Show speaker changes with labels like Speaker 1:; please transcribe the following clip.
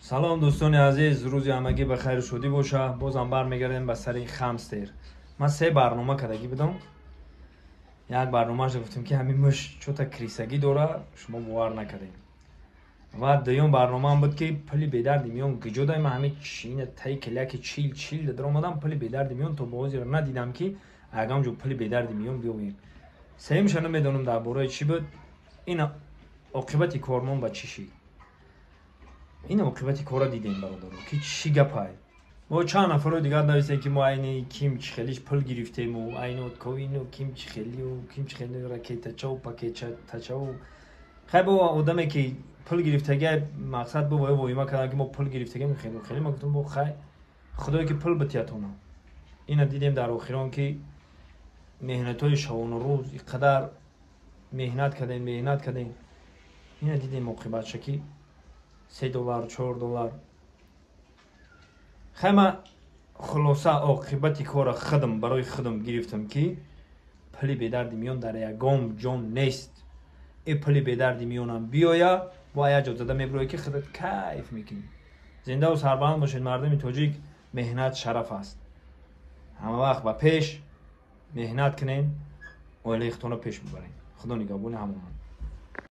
Speaker 1: Салом, дӯстони азиз, рӯзи ҳамагӣ ба хайру шодӣ боша. Бозам бармегардем ба сари хамстер. Ман се барнома кардагӣ будам. Як барномаша гуфтем, ки ҳамин муш чота крисагӣ дора, шумо бовар накардем. Ва дуюм барномаам буд, ки пули бедарди миён гиҷодай. Ман ҳамин чина таи киляки чил чил даромадам, пули бедарди миён то ба ҳозир надидам, ки ягон ҷо пули бедарди миён биёвем. Сеюмша намедонам дар бораи чӣ буд. Ин оқибати кормон ба чӣ шид? Ин оқибати кора дидем, бародаро, ки чӣ гапай. Мо чанд нафаро дигар нависем, ки мо айни ким чӣ хелиш пул гирифтему, айни откоину ким чӣ хелиу, ким чӣ хели ракетачау, пакетачау. Хай, бо одаме ки пул гирифтага, мақсад бо воима кардам, ки мо пул гирифтагем хеле хеле. Ма гуфтам, бо хай, худое ки пул битиятона. Ина дидем дар охирон, ки меҳнатҳои шабону рӯз иқадар меҳнат кардем, меҳнат кардем, ина дидем оқибатша, ки 3 доллар, 4 доллар. Хай, ма хулоса оқибати кора худам барои худам гирифтам, ки пули бедарди миён дар ягон ҷон нест. И пули бедарди миёнам биёя, бо як ҷо зада мебироя, ки худат кайф мекунӣ. Зиндаву сарбаланд бошед, мардуми тоҷик. Меҳнат шараф аст. Ҳама вақт ба пеш меҳнат кунем, оилаи худтонро пеш бибарем. Худо нигаҳбони ҳамонон.